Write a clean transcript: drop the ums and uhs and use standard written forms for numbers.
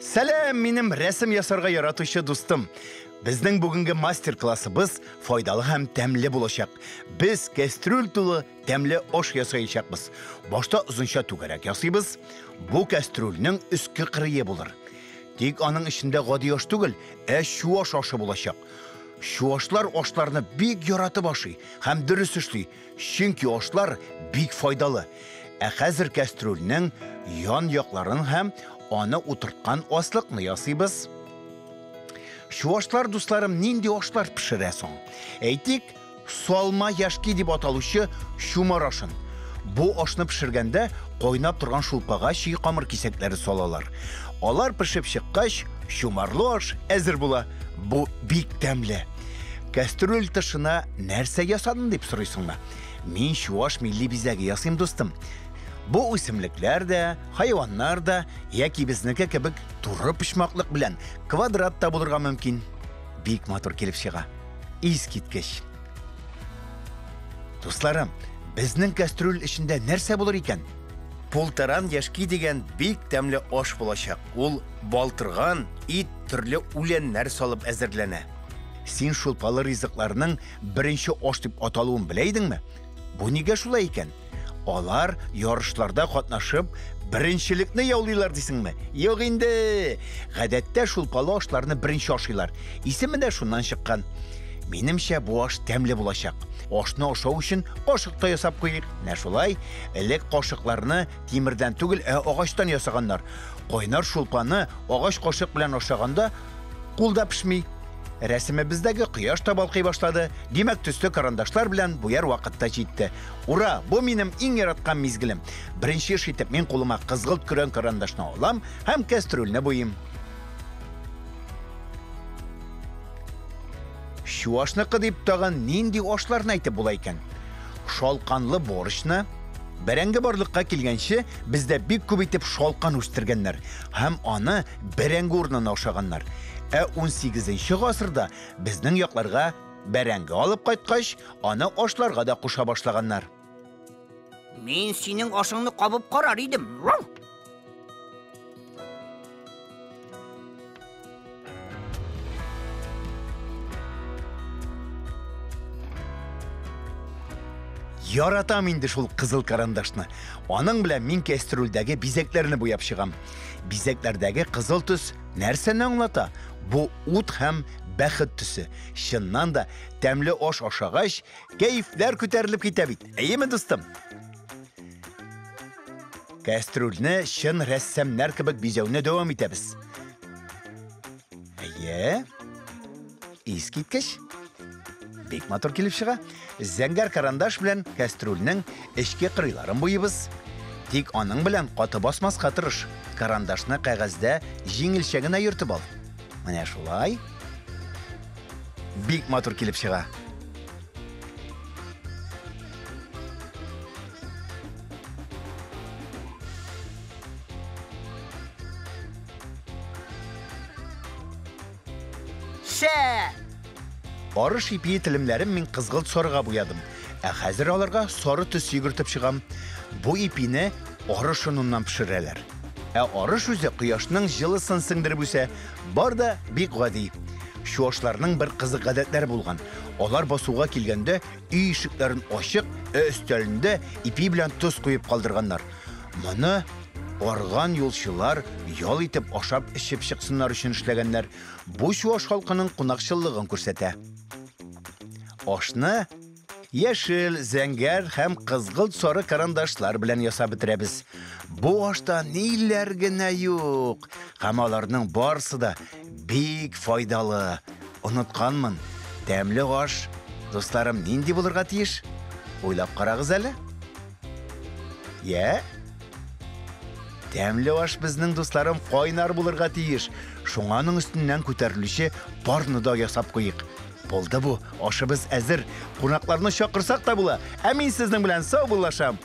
Сәлам, минем рәсем ясарга яратучы дустым. Безнең бүгенге мастер-классыбыз файдалы һәм тәмле булачак. Без кәстрүл тулы тәмле аш ясаячакбыз. Башта озынча түгәрәк ясыйбыз. Бу кәстрүлнең өске кырые булыр. Тик аның эчендә гади аш түгел, ә чуаш ашы булачак. Чуашлар ашларны бик яратып ашый һәм дөрес эшли, чөнки ашлар бик файдалы. Ә хәзер кәстрүлнең ян якларын һәм аны утырткан аслыкны ясыйбыз. Чуашлар, дусларым, нинди ашлар пешерә соң? Әйтик, салма яшки дип аталучы чумар ашын. Бу ашны пешергәндә кайнап торган шулпага чи камыр кисәкләре салалар. Алар пешеп чыккач, чумарлы аш әзер була. Бу бик тәмле. Кәстрүл тышына нәрсә ясадың дип сорыйсыңмы? Мин чуаш милли бизәге ясыйм, дустым. Бу үсемлекләр дә, хайваннар да яки безнеке кебек туры почмаклык белән квадрат та булырга мөмкин. Бик матур килеп чыга. Искиткеч. Дусларым, безнең кәстрүл эчендә нәрсә булыр икән? Полтаран яшки дигән бик тәмле аш булачак. Ул балтырган, ит, төрле үләннәр салып әзерләнә. Син шулпалы ризыкларның беренче аш дип аталуын белә идеңме? Бу нигә шулай икән? Алар ярышларда катнашып, беренчелекне яулыйлар дисеңме? Юк инде. Гадәттә шулпалы ашларны беренче ашыйлар. Исеме дә шуннан чыккан. Минемчә, бу аш тәмле булачак. Ашны ашау өчен кашык та ясап куйыйк. Менә шулай. Элек кашыкларны тимердән түгел, ә агачтан ясаганнар. Кайнар шулпаны агач кашык белән ашаганда кул да пешми. Рәсемебездәге кояш та балкый башлады. Димәк, төсле карандашлар белән буяр вакыт та җитте. Ура! Бу минем иң яраткан мизгелем. Беренче эш итеп мин кулыма кызгылт көрән карандашны алам һәм кәстрүлне буйыйм. Чуашныкы дип тагын нинди ашларны әйтеп була икән? Шалканлы борщны. Бәрәңге барлыкка килгәнче, бездә бик күп итеп шалкан үстергәннәр һәм аны бәрәңге урынына ашаганнар. Ә 18 гасырда безнең якларга бәрәңге алып кайткач, аны ашларга да куша башлаганнар. Мин синең ашыңны кабып карар идем. Яратам инде шул кызыл карандашны. Аның белән мин кәстрүлдәге бизәкләрне буяп чыгам. Бизәкләрдәге кызыл төс нәрсәне аңлата? Бу ут һәм бәхет төсе. Чыннан да, тәмле аш ашагач, кәефләр күтәрелеп китә бит. Әйеме, дустым? Кәстрүлне чын рәссамнар кебек бизәүне дәвам итәбез. Әйе. Искиткеч. Бик матур килеп чыга. Зәңгәр карандаш белән кәстрүлнең эчке кырыйларын буйыбыз. Тик аның белән каты басмаска тырыш. Карандашны кәгазьдә җиңелчә генә йөртеп ал. Менә шулай. Бик матур килеп чыга. Шә! Арыш ипие телемнәрен мин кызгылт сарыга буядым. Ә хәзер аларга сары төс йөгертеп чыгам. Бу ипине арыш оныннан пешерәләр. Ә арыш үзе кояшның җылысын сеңдереп үсә. Бар да бик гади. Чуашларның бер кызык гадәтләре булган. Алар басуга килгәндә өй ишекләрен ачык, ә өстәлендә ипи белән тоз куеп калдырганнар. Моны арган юлчылар ял итеп ашап-эчеп чыксыннар өчен эшләгәннәр. Бу чуаш халкының кунакчыллыгын күрсәтә. Ашны яшел, зәңгәр һәм кызгылт сары карандашлар белән ясап бетерәбез. Бу ашта ниләр генә юк. Һәм аларның барысы да бик файдалы. Онытканмын. Тәмле аш, дусларым, нинди булырга тиеш? Уйлап карагыз әле. Йә? Тәмле аш безнең, дусларым, кайнар булырга тиеш. Шуңа аның өстеннән күтәрелүче парны да ясап куйык. Булды бу, ашыбыз әзер. Кунакларны чакырсак та була. Ә мин сезнең белән саубуллашам.